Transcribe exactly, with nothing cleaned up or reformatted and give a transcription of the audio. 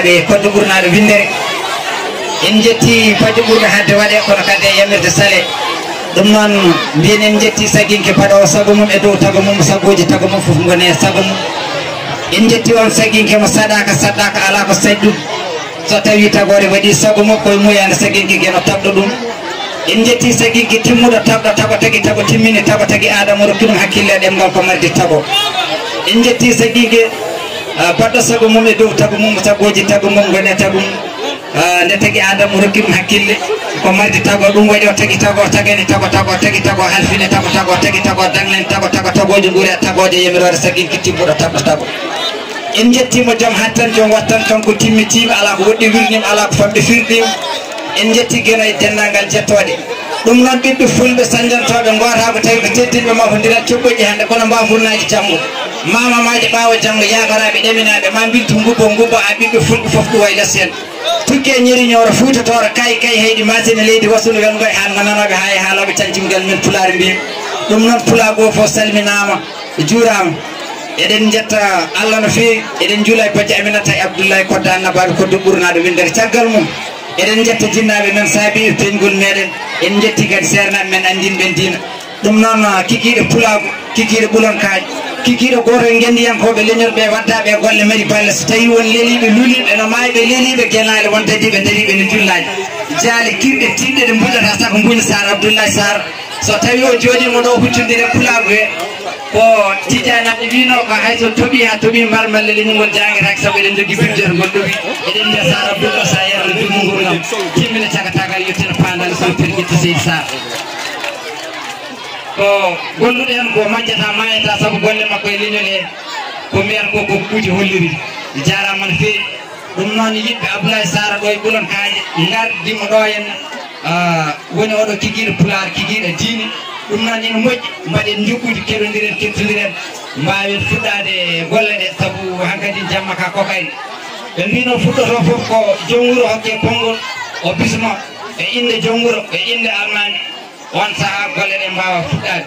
Ɓe koddu ɓurnaaɗo winndere. En njetti bajjo ɓurɗo haɗde waɗe kono kadi e yamirde sale. Ɗum noon mbiyen en njetti saginke paɗoowo sago mum e dow tago mum, sagooji tago mum fof ngone e sago mum. En njetti on saginke mo saɗaaka, saɗɗaaka alaa ko saɗi ɗum. So tawi tagoore waɗi sago mum koye muyaande saginke geno tagɗo ɗum. En njetti saginke timmuɗo tagɗo tago tagi tago timmini tago tagi Aadama rokki ɗum hakkille e ɗemngal ko mardi tago. En njetti saginke, ah, baɗɗo sago mum e dow tago mum, sagooji tago mum ngone tago mum. Ah, nde tagi Aadama rokki ɗum hakkille ko mardi tago, ɗum waɗi o tagi tago, o tagani tago, tago, o tagi tago, halfine tago, tago, o tagi tago, daŋlani tago, tago, tagooji nguuri e tagooje yamiroore saginke timmuɗo tagɗo tago. En njettiima joom hattan, joom wattan, kanko timmitiima, alaa ko woɗɗi wirniima, alaa ko famɗi firɗiima. En njetti Geno e denndaangal jettooɗe. Ɗum noon ɓiɓɓe fulɓe sañjantooɓe ngootaako tawi ko teddinɓe mafondiral coɓɓoƴƴi hannde kono mbaafurnaaji janngo. Maamamaaji ɓaawo janngo yaakoraaɓe ɗaminaaɓe ma mbiltu ngubbo ngubbo a ɓiɓɓe fulɓe fof ɗuwa e les heen. Tukke ñeri ñooro fuuta tooro kay kay heyɗi maasina leydi wasunu welngo e haalngo nanooɓe haa e haalooɓe cancimgal men pulaar mbiimi. Ɗum noon pulaagu o fof salminaama. Juuraama. Eɗen njetta Allah no feewi, eɗen njuula e bajjo Aminata e Abdullahi Kodda Annabaaɓe Koddo ɓurnaaɗo winndere. Caggal mum, eɗen njetta jinnaaɓe men saabi e peñgol meɗen, en njetti kadi seernaaɓe men anndinɓe diina. Ɗum noon, ah, kikiiɗe pulaagu, kikiiɗe ɓulonkaaji, kikiiɗe gooto e ngenndiyankooɓe leñol ɓe waddaaɓe e golle mari balle. So tawii won leliiɓe, luliiɓe no maayɓe, leliiɓe genaale, won dadiiɓe dariiɓe no jullaaji. Jaale kirɗe tiiɗɗe ɗe mbuƴata saka mbuña Saar Abdullahi Saar. So tawi o jooɗiima ɗo huccondire pulaagu he, ko Tijaanaaɓe wiino ko hay so toɓi haa toɓi mbar malla leñol ngol jaangetaake sabu eɗen njogii bibjere ngol ɗowi. Eɗen mbiya Saar Abdullah sa yerno jummo ngol ngam timmina cakatagal yettina paandal so pergitta Seydi Saar. Ko golluɗo heen ko majjata maayata sabu golle makko e leñol he ko mbiyata ko ko kuuje holliri. Jaaraama no feewi. Ɗum noon yiɗɓe Abdoulaye Sara ɗo e Ɓulon Kaaƴe ngardi mo ɗo henna. Ah, woni oɗo kikiiɗo pulaar, kikiiɗo diine. Ɗum noon ina moƴƴi, mbaɗen njuɓɓudi, keɗondiren, kettondiren, mbaawen fuɗɗaade golle ɗe, sabu hankadi jamma ka kokayɗe. Ɓe mbino fuɗɗoto fof ko joom wuro hokke konngol, o bismo e innde joom wuro, e innde almaami, on sahaa golle ɗe mbaawa fuɗɗaade.